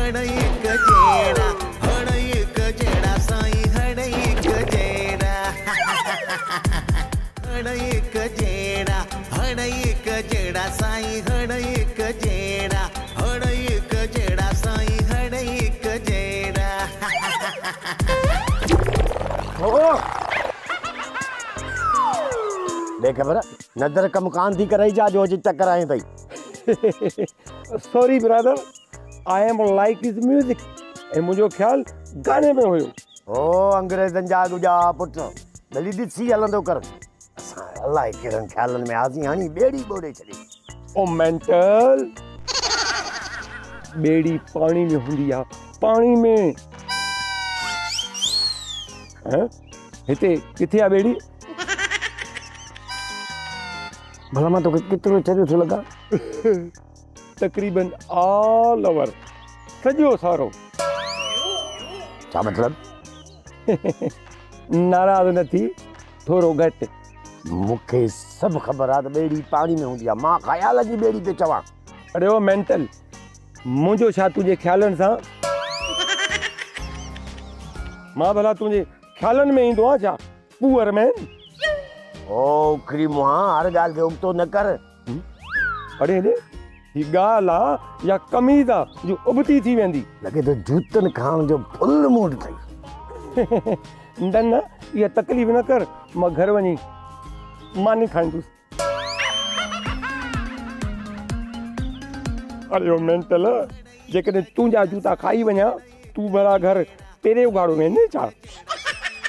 هڙئي هڪ جهڙا، هڙئي هڪ جهڙا سائين هڙئي هڪ جهڙا، هڙئي هڪ جهڙا، هڙئي هڪ جهڙا سائين هڙئي هڪ جهڙا، هڙئي هڪ جهڙا سائين هڙئي هڪ جهڙا. ڏي خبر نظر ڪم ڪانه ٿي ڪرئي ڇا جو اچي چڪر آيو اٿئي. Sorry brother I am like his music ۽ منهنجو خيال گاني ۾ هيو. او انگريزن جا ڳجها پٽ ڀلي ڏسي هلندو ڪر. اسان الائي ڪهڙن خيالن ۾ هئاسين هاڻي ٻيڙي ٻوڙي ڇڏي. او مينٽل ٻيڙي پاڻي ۾ هوندي آ پاڻي ۾. هتي ڪٿي آ ٻيڙي؟ ڀلا مان توکي ڪيترو چريو ٿو لڳان؟ تقريبن آل اوور سڄو سارو. ڇا مطلب؟ ناراض نه ٿي ٿورو گهٽ. مون کي سڀ خبر آ ته ٻيڙي پاڻي ۾ هوندي آ، مان خيال جي ٻيڙي پيو چوان. اڙي او مينٽل، منهنجو ڇا تنهنجي خيالن سان؟ مان ڀلا تنهنجي خيالن ۾ ايندو آهيان ڇا؟ پوئر مين. او اکري منهان، هر ڳالهه کي ابتو نه ڪر. اڙي هيڏي، هي ڳالهه آ يا قميض آ جو ابتي ٿي ويندي؟ لڳي ٿو جوتن کائڻ جو فل موڊ اٿئي. نه نه، اها تڪليف نه ڪر، مان گهر وڃي ماني کائيندس. اڙي او مينٽل، جيڪڏهن تنهنجا جوتا کائي وڃان، تون ڀلا گهر پيري اگهاڙو ويندين ڇا؟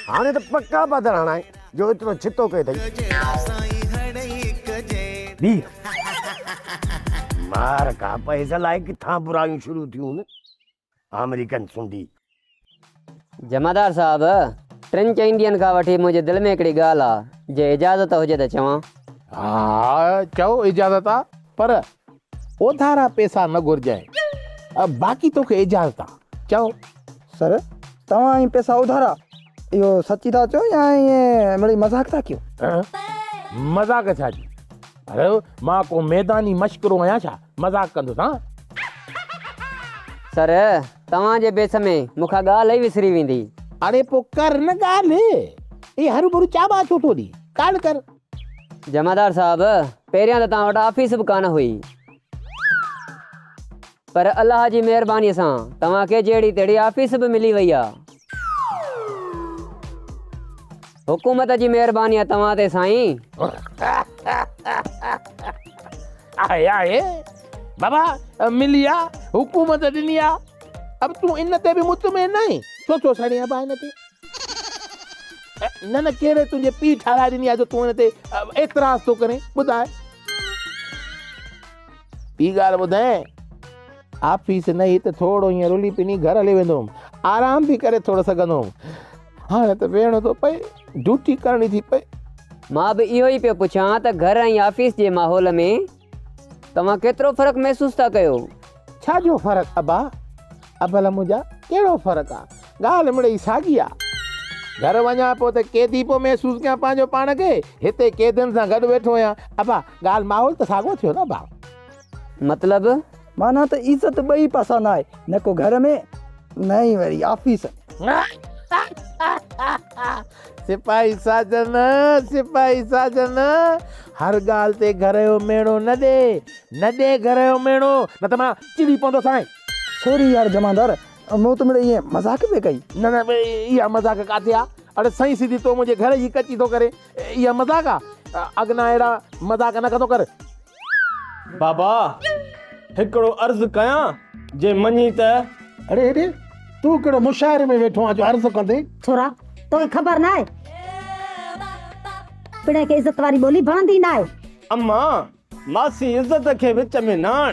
هاڻي ته پڪا پادر هڻائين جو ايترو ڇتو ڪيو اٿئي. بيهه. مار کان پئس الائي ڪٿان برايون شروع ٿيون هن. آمريڪن سنڌي. جمعدار صاحب، ٽن چئن ڏينهن کان وٺي منهنجي دل ۾ هڪڙي ڳالهه آ، جي اجازت هجي ته چوان. ها چئو اجازت آ، پر اوڌارا پئسا نه گهرجانء، باقي توکي اجازت آ، چئو. سر، توهان ۽ پئسا اوڌارا، اهو سچي ٿا چئو يا ائين مڙئي مذاق ٿا ڪيو؟ مذاق ڇا جي؟ اڙي مان ڪو ميداني مشڪرو آهيان ڇا، مذاق ڪندس هان؟ سر، توهان جي بيس ۾ مون کان ڳالهه ئي وسري ويندي. اڙي پوء ڪر نه ڳالهه، هي هروڀرو چاٻا ڇو ٿو ڏين، ڳالهه ڪر. جمعدار صاحب، پهريان ته توهان وٽ آفيس به ڪانه هئي، پر الله جي مهربانيء سان توهان کي جهڙي تهڙي آفيس به ملي وئي آ. حڪومت جي مهرباني آ توهان تي سائين. آهي آهي بابا ملي آ حڪومت ڏني آ اب تون ان تي به مطمئن ناهين ڇو ٿو سڙين ابا ان تي نه نه ڪهڙي تنهنجي پيء ٺاهرائي ڏني آ جو تون ان تي اعتراض ٿو ڪرين ٻڌاء ٻي ڳالهه ٻڌائين آفيس نه هئي ته ٿورو ائين رلي پني گهر هلي ويندو هوم آرام به ڪري ٿورو سگهندو هوم هاڻي ته ويهڻو ٿو پئي ڊيوٽي ڪرڻي ٿي پئي. مان به اهو ئي پيو پڇان ته گهر ۽ آفيس جي ماحول ۾ توهان ڪيترو فرق محسوس ٿا ڪيو؟ ڇا جو فرق ابا؟ ابل منهنجا ڪهڙو فرق آ؟ ڳالهه مڙئي ساڳي آ. گهر وڃان پيو ته قيدي پيو محسوس ڪيان پنهنجو پاڻ کي، هتي قيدين سان گڏ ويٺو آهيان. ابا ڳالهه ماحول ته ساڳو ٿيو نه ابا. مطلب؟ معنيٰ ته عزت ٻئي پاسا ناهي، نه ڪو گهر ۾ نه ئي وري آفيس ۾. سپاهي ساجن، سپاهي ساجن، هر ڳالهه تي گهر جو ميڻو نه ڏي، نه ڏي گهر جو ميڻو، نه ته مان چڙي پوندوسانء. سوري يار جمعدار، مون ته مڙئي ائين مذاق پئي ڪئي. نه نه اها مذاق ڪاٿي آ؟ اڙي سائين سڌي تو منهنجي گهر جي ڪچي ٿو ڪرين، اها مذاق آ؟ اڳنا اهڙا مذاق نه ڪندو ڪر. بابا هڪڙو عرض ڪيان جي مڃين ته. اڙي هيڏي تون ڪهڙو مشاعري ۾ ويٺو آن جو عرض ڪندين. ڇورا توکي خبر ناهي پڻهين کي عزت واري ٻولي ڀڻندي ناهي. اما ماسي عزت کي وچ ۾ نه آڻ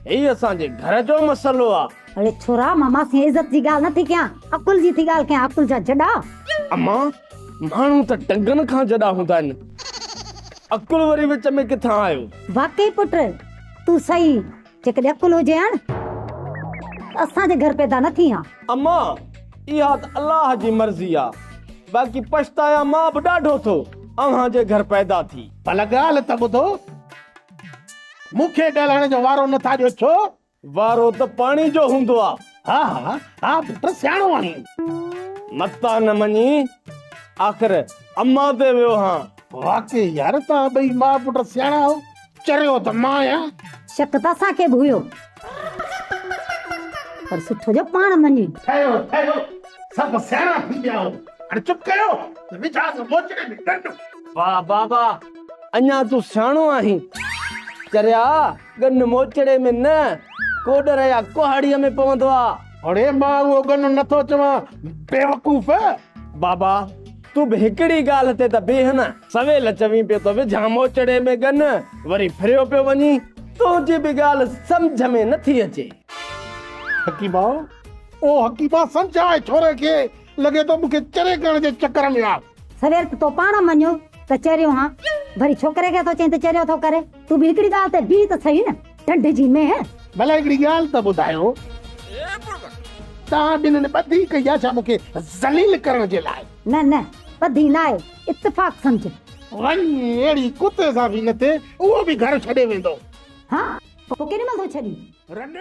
هي اسان جي گهر جو مسئلو آ. اڙي ڇورا مان ماسي عزت جي ڳالهه نه ٿي ڪيان عقل جي ٿي ڳالهه ڪيان عقل جا جڏا. اما ماڻهو ته ٽنگن کان جڏا هوندا آهن عقل وري وچ ۾ ڪٿان آيو. واقعي پٽ تون صحيح جيڪڏهن عقل هجي ها نه ته اسان جي گهر پيدا نه ٿين ها. اما اها ته الله جي مرضي آ باقي پڇتايان مان به ڏاڍو ٿو اوهان جي گهر پيدا ٿي. ڀلا ڳالهه ته ٻڌو مون کي ڳالهائڻ جو وارو نه ٿا ڏيو ڇو؟ وارو ته پاڻي جو هوندو آ. ها ها ها پٽ سياڻو آهين. متان نه مڃين، آخر امان تي ويو هان. واقعي يار توهان ٻئي ماء پٽ سياڻا آهيو، چريو ته مان آهيان. شڪ ته اسان کي به هيو، پر سٺو جو پاڻ مڃي. ٺهيو ٺهيو، سڀ سياڻا ٿي ويا آهيو، هاڻي چپ ڪيو ته وجهانس موچڙي ۾ ڏنڊ. واهه بابا، اڃا تون سياڻو آهين. چريا، ڳن موچڙي ۾ نه، ڪوڏر يا ڪهاڙيء ۾ پوندو آ. اڙي مان اهو ڳن نٿو چوان، بيوقوف. بابا، تون به هڪڙي ڳالهه تي ته بيهه نه. سويل چوين پيو ته وجهان موچڙي ۾ ڳن، وري ڦريو پيو وڃين. تنهنجي به ڳالهه سمجهه ۾ نٿي اچي. حڪيما، او حڪيما، سمجهاء ڇوري کي، لڳي ٿو مون کي چري ڪرڻ جي چڪر ۾ آ. سويل ته تو پاڻ مڃيو ته چريو هان، وري ڇوڪري کي ٿو چئين ته چريو ٿو ڪري. تون به هڪڙي ڳالهه تي بيهه ته سهي نه، ڍنڍ جي مينهن. ڀلا هڪڙي ڳالهه ته ٻڌايو، توهان ٻنهين ٻڌي ڪئي آ ڇا مون کي ذليل ڪرڻ جي لاء؟ نه نه، ٻڌي ناهي، اتفاق سمجهه. وڃ اهڙي ڪتي سان به نه ٿئي، اهو به گهر ڇڏي ويندو. ها، پوء ڪيڏي مهل ٿو ڇڏين؟ رن،